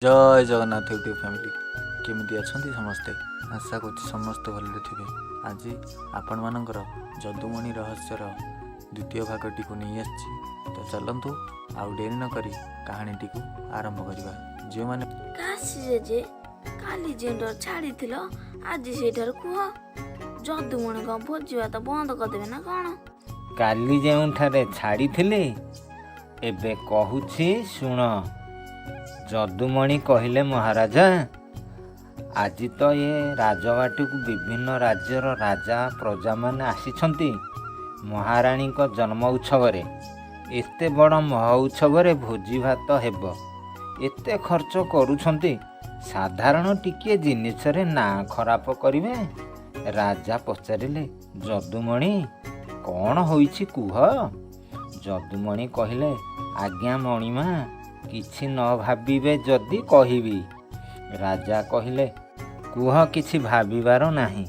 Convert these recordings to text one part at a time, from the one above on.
ଜୟ Jagannath YouTube family, କେମିତି ଅଛନ୍ତି ସମସ୍ତେ? ଆଶା କରୁଛି ସମସ୍ତେ ଭଲରେ ଥିବେ। ଆଜି ଆପଣମାନଙ୍କର ଯଦୁମଣି ରହସ୍ୟର ଦ୍ୱିତୀୟ ଭାଗଟିକୁ ନେଇ ଆସିଛି। ତ ଚାଲନ୍ତୁ, ଆଉ ଡେରି ନକରି କାହାଣୀଟିକୁ ଆରମ୍ଭ କରିବା। ଯେଉଁମାନେ କାଶୀ ଜେଜେ, କାଲି ଯେଉଁଠାରୁ ଛାଡ଼ିଥିଲ, ଆଜି ସେଇଠାରୁ କୁହ। ଯଦୁମଣି କ'ଣ ଭୋଜି ଭାତ ବନ୍ଦ କରିଦେବେ ନା କ'ଣ? କାଲି ଯେଉଁଠାରେ ଛାଡ଼ିଥିଲି, ଏବେ କହୁଛି, ଶୁଣ। ଯଦୁମଣି କହିଲେ, ମହାରାଜା, ଆଜି ତ ଏ ରାଜବାଟୀକୁ ବିଭିନ୍ନ ରାଜ୍ୟର ରାଜା ପ୍ରଜାମାନେ ଆସିଛନ୍ତି ମହାରାଣୀଙ୍କ ଜନ୍ମ ଉତ୍ସବରେ। ଏତେ ବଡ଼ ମହୋତ୍ସବରେ ଭୋଜି ଭାତ ହେବ, ଏତେ ଖର୍ଚ୍ଚ କରୁଛନ୍ତି, ସାଧାରଣ ଟିକିଏ ଜିନିଷରେ ନାଁ ଖରାପ କରିବେ? ରାଜା ପଚାରିଲେ, ଯଦୁମଣି, କ'ଣ ହୋଇଛି କୁହ। ଯଦୁମଣି କହିଲେ, ଆଜ୍ଞା ମଣିମା, କିଛି ନ ଭାବିବେ ଯଦି କହିବି। ରାଜା କହିଲେ, କୁହ, କିଛି ଭାବିବାର ନାହିଁ।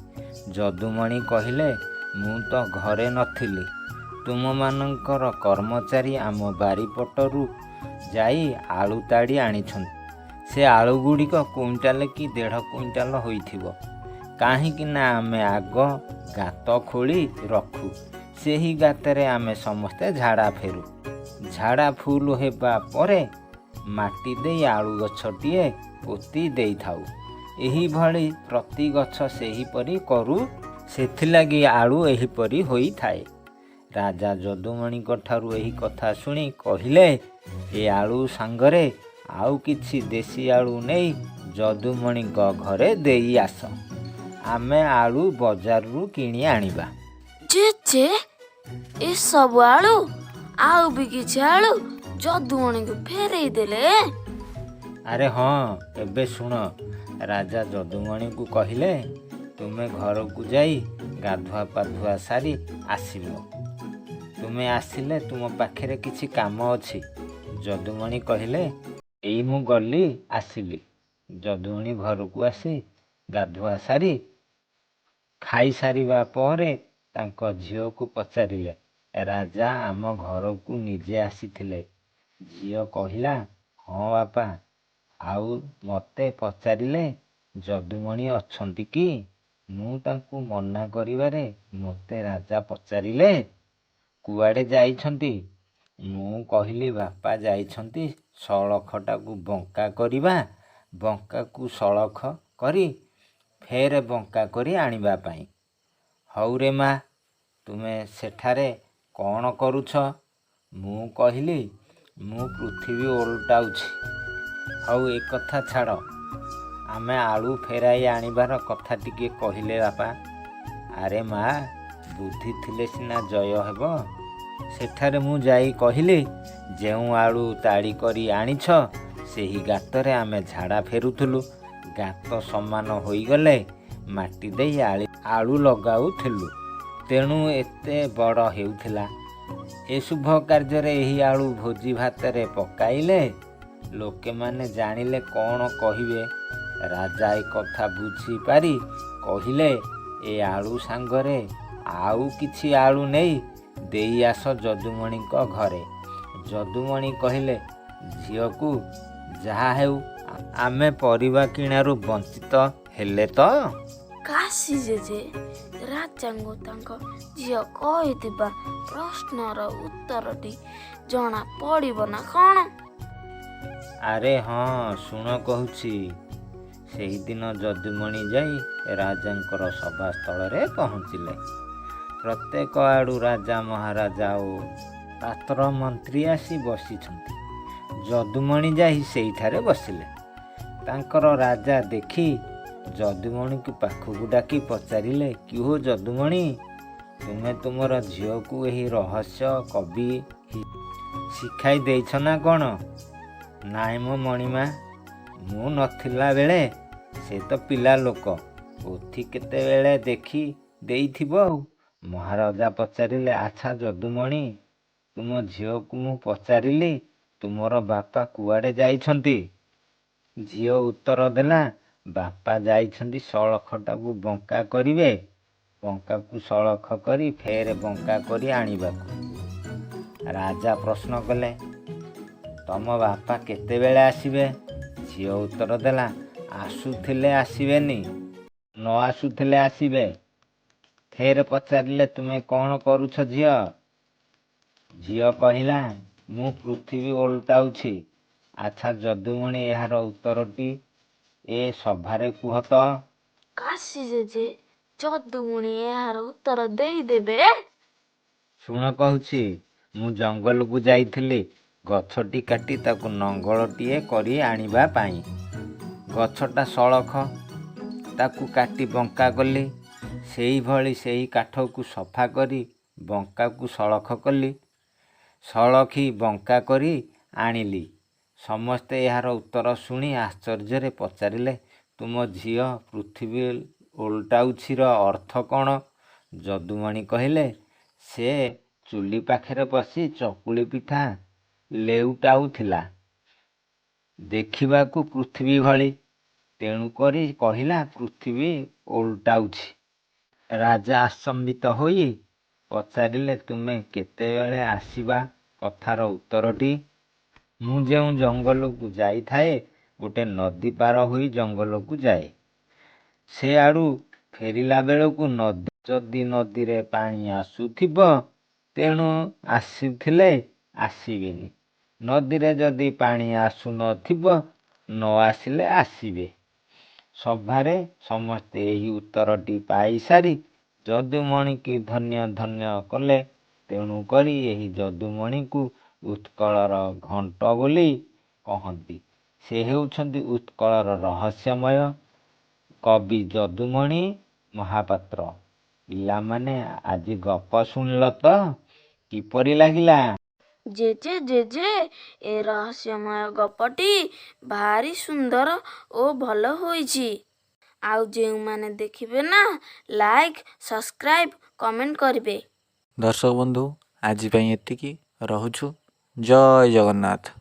ଯଦୁମଣି କହିଲେ, ମୁଁ ତ ଘରେ ନଥିଲି। ତୁମମାନଙ୍କର କର୍ମଚାରୀ ଆମ ବାରିପଟରୁ ଯାଇ ଆଳୁ ତାଡ଼ି ଆଣିଛନ୍ତି। ସେ ଆଳୁ ଗୁଡ଼ିକ କୁଇଣ୍ଟାଲ କି 1.5 କୁଇଣ୍ଟାଲ ହୋଇଥିବ। କାହିଁକି ନା ଆମେ ଆଗ ଗାତ ଖୋଳି ରଖୁ। ସେହି ଗାତରେ ଆମେ ସମସ୍ତେ ଝାଡ଼ା ଫେରୁ। ଝାଡ଼ା ଫୁଲ ହେବା ପରେ ମାଟି ଦେଇ ଆଳୁ ଗଛଟିଏ ପୋତି ଦେଇଥାଉ। ଏହିଭଳି ପ୍ରତି ଗଛ ସେହିପରି କରୁ। ସେଥିଲାଗି ଆଳୁ ଏହିପରି ହୋଇଥାଏ। ରାଜା ଯଦୁମଣିଙ୍କ ଠାରୁ ଏହି କଥା ଶୁଣି କହିଲେ, ଏ ଆଳୁ ସାଙ୍ଗରେ ଆଉ କିଛି ଦେଶୀ ଆଳୁ ନେଇ ଯଦୁମଣିଙ୍କ ଘରେ ଦେଇ ଆସ। ଆମେ ଆଳୁ ବଜାରରୁ କିଣି ଆଣିବା। ଜେଜେ, ଏସବୁ ଆଳୁ ଆଉ ବି କିଛି ଆଳୁ ଯଦୁମଣିକୁ ଫେରେଇ ଦେଲେ? ଆରେ ହଁ, ଏବେ ଶୁଣ। ରାଜା ଯଦୁମଣିକୁ କହିଲେ, ତୁମେ ଘରକୁ ଯାଇ ଗାଧୁଆ ପାଧୁଆ ସାରି ଆସିବ। ତୁମେ ଆସିଲେ ତୁମ ପାଖରେ କିଛି କାମ ଅଛି। ଯଦୁମଣି କହିଲେ, ଏଇ ମୁଁ ଗଲି, ଆସିଲି। ଯଦୁମଣି ଘରକୁ ଆସି ଗାଧୁଆ ସାରି ଖାଇସାରିବା ପରେ ତାଙ୍କ ଝିଅକୁ ପଚାରିଲେ, ରାଜା ଆମ ଘରକୁ ନିଜେ ଆସିଥିଲେ? ଝିଅ କହିଲା, ହଁ ବାପା, ଆଉ ମୋତେ ପଚାରିଲେ ଯଦୁମଣି ଅଛନ୍ତି କି? ମୁଁ ତାଙ୍କୁ ମନା କରିବାରେ ମୋତେ ରାଜା ପଚାରିଲେ, କୁଆଡ଼େ ଯାଇଛନ୍ତି? ମୁଁ କହିଲି, ବାପା ଯାଇଛନ୍ତି ସଳଖଟାକୁ ବଙ୍କା କରିବା, ବଙ୍କାକୁ ସଳଖ କରି ଫେର ବଙ୍କା କରି ଆଣିବା ପାଇଁ। ହଉରେ ମା, ତୁମେ ସେଠାରେ କ'ଣ କରୁଛ? ମୁଁ କହିଲି, ମୁଁ ପୃଥିବୀ ଓଲଟାଉଛି। ହଉ, ଏ କଥା ଛାଡ଼। ଆମେ ଆଳୁ ଫେରାଇ ଆଣିବାର କଥା ଟିକିଏ କହିଲେ ବାପା। ଆରେ ମା, ବୁଦ୍ଧି ଥିଲେ ସିନା ଜୟ ହେବ। ସେଠାରେ ମୁଁ ଯାଇ କହିଲି, ଯେଉଁ ଆଳୁ ତାଡ଼ି କରି ଆଣିଛ, ସେହି ଗାତରେ ଆମେ ଝାଡ଼ା ଫେରୁଥିଲୁ। ଗାତ ସମାନ ହୋଇଗଲେ ମାଟି ଦେଇ ଆଳୁ ଲଗାଉଥିଲୁ, ତେଣୁ ଏତେ ବଡ଼ ହେଉଥିଲା। ଏ ଶୁଭ କାର୍ଯ୍ୟରେ ଏହି ଆଳୁ ଭୋଜି ଭାତରେ ପକାଇଲେ ଲୋକେମାନେ ଜାଣିଲେ କ'ଣ କହିବେ? ରାଜା ଏ କଥା ବୁଝିପାରି କହିଲେ, ଏ ଆଳୁ ସାଙ୍ଗରେ ଆଉ କିଛି ଆଳୁ ନେଇ ଦେଇ ଆସ ଯଦୁମଣିଙ୍କ ଘରେ। ଯଦୁମଣି କହିଲେ ଝିଅକୁ, ଯାହା ହେଉ, ଆମେ ପରିବା କିଣାରୁ ବଞ୍ଚିତ ହେଲେ ତ। କାଶୀ ଜେଜେ, ରାଜାଙ୍କୁ ତାଙ୍କ ଝିଅ କହିଥିବା ପ୍ରଶ୍ନର ଉତ୍ତରଟି ଜଣା ପଡ଼ିବ ନା କ'ଣ? ଆରେ ହଁ, ଶୁଣ, କହୁଛି। ସେହିଦିନ ଯଦୁମଣି ଯାଇ ରାଜାଙ୍କର ସଭାସ୍ଥଳରେ ପହଞ୍ଚିଲେ। ପ୍ରତ୍ୟେକ ଆଡ଼ୁ ରାଜା ମହାରାଜା ଓ ପାତ୍ର ମନ୍ତ୍ରୀ ଆସି ବସିଛନ୍ତି। ଯଦୁମଣି ଯାଇ ସେଇଠାରେ ବସିଲେ। ତାଙ୍କର ରାଜା ଦେଖି ଯଦୁମଣିକୁ ପାଖକୁ ଡାକି ପଚାରିଲେ, କିହୋ ଯଦୁମଣି, ତୁମେ ତୁମର ଝିଅକୁ ଏହି ରହସ୍ୟ କବି ଶିଖାଇ ଦେଇଛ ନା କ'ଣ? ନାଇଁ ମୋ ମଣିମା, ମୁଁ ନଥିଲା ବେଳେ ସେ ତ ପିଲା ଲୋକ, ପୋଥି କେତେବେଳେ ଦେଖି ଦେଇଥିବ ଆଉ। ମହାରାଜା ପଚାରିଲେ, ଆଚ୍ଛା ଯଦୁମଣି, ତୁମ ଝିଅକୁ ମୁଁ ପଚାରିଲି, ତୁମର ବାପା କୁଆଡ଼େ ଯାଇଛନ୍ତି? ଝିଅ ଉତ୍ତର ଦେଲା, ବାପା ଯାଇଛନ୍ତି ସଳଖଟାକୁ ବଙ୍କା କରିବେ, ବଙ୍କାକୁ ସଳଖ କରି ଫେର ବଙ୍କା କରି ଆଣିବାକୁ। ରାଜା ପ୍ରଶ୍ନ କଲେ, ତମ ବାପା କେତେବେଳେ ଆସିବେ? ଝିଅ ଉତ୍ତର ଦେଲା, ଆସୁଥିଲେ ଆସିବେନି, ନ ଆସୁଥିଲେ ଆସିବେ। ଫେର ପଚାରିଲେ, ତୁମେ କ'ଣ କରୁଛ ଝିଅ? ଝିଅ କହିଲା, ମୁଁ ପୃଥିବୀ ଓଲଟାଉଛି। ଆଚ୍ଛା ଯଦୁମଣି, ଏହାର ଉତ୍ତରଟି ଏ ସଭାରେ କୁହ ତ। କାଶୀ ଜେଜେ, ଯଦୁମଣି ଏହାର ଉତ୍ତର ଦେଇଦେବେ। ଶୁଣ କହୁଛି। ମୁଁ ଜଙ୍ଗଲକୁ ଯାଇଥିଲି ଗଛଟି କାଟି ତାକୁ ନଙ୍ଗଳଟିଏ କରି ଆଣିବା ପାଇଁ। ଗଛଟା ସଳଖ, ତାକୁ କାଟି ବଙ୍କା କଲି। ସେଇଭଳି ସେହି କାଠକୁ ସଫା କରି ବଙ୍କାକୁ ସଳଖ କଲି, ସଳଖି ବଙ୍କା କରି ଆଣିଲି। ସମସ୍ତେ ଏହାର ଉତ୍ତର ଶୁଣି ଆଶ୍ଚର୍ଯ୍ୟରେ ପଚାରିଲେ, ତୁମ ଝିଅ ପୃଥିବୀ ଓଲଟାଉଛିର ଅର୍ଥ କ'ଣ? ଯଦୁମଣି କହିଲେ, ସେ ଚୁଲି ପାଖରେ ବସି ଚକୁଳି ପିଠା ଲେଉଟାଉଥିଲା, ଦେଖିବାକୁ ପୃଥିବୀ ଭଳି, ତେଣୁକରି କହିଲା ପୃଥିବୀ ଓଲଟାଉଛି। ରାଜା ଆଚମ୍ବିତ ହୋଇ ପଚାରିଲେ, ତୁମେ କେତେବେଳେ ଆସିବା କଥାର ଉତ୍ତରଟି? ମୁଁ ଯେଉଁ ଜଙ୍ଗଲକୁ ଯାଇଥାଏ, ଗୋଟେ ନଦୀ ପାର ହୋଇ ଜଙ୍ଗଲକୁ ଯାଏ। ସେଆଡ଼ୁ ଫେରିଲା ବେଳକୁ ନଦୀ ଯଦି ନଦୀରେ ପାଣି ଆସୁଥିବ, ତେଣୁ ଆସୁଥିଲେ ଆସିବେନି। ନଦୀରେ ଯଦି ପାଣି ଆସୁନଥିବ, ନ ଆସିଲେ ଆସିବେ। ସଭାରେ ସମସ୍ତେ ଏହି ଉତ୍ତରଟି ପାଇସାରି ଯଦୁମଣିକି ଧନ୍ୟ ଧନ୍ୟ କଲେ। ତେଣୁକରି ଏହି ଯଦୁମଣିକୁ ଉତ୍କଳର ଘଣ୍ଟ ବୋଲି କହନ୍ତି। ସେ ହେଉଛନ୍ତି ଉତ୍କଳର ରହସ୍ୟମୟ କବି ଯଦୁମଣି ମହାପାତ୍ର। ପିଲାମାନେ, ଆଜି ଗପ ଶୁଣିଲ ତ, କିପରି ଲାଗିଲା? ଜେଜେ ଜେଜେ, ଏ ରହସ୍ୟମୟ ଗପଟି ଭାରି ସୁନ୍ଦର ଓ ଭଲ ହୋଇଛି। ଆଉ ଯେଉଁମାନେ ଦେଖିବେ ନା, ଲାଇକ୍, ସବସ୍କ୍ରାଇବ୍, କମେଣ୍ଟ କରିବେ। ଦର୍ଶକ ବନ୍ଧୁ, ଆଜି ପାଇଁ ଏତିକି ରହୁଛୁ। ଜୟ ଜଗନ୍ନାଥ।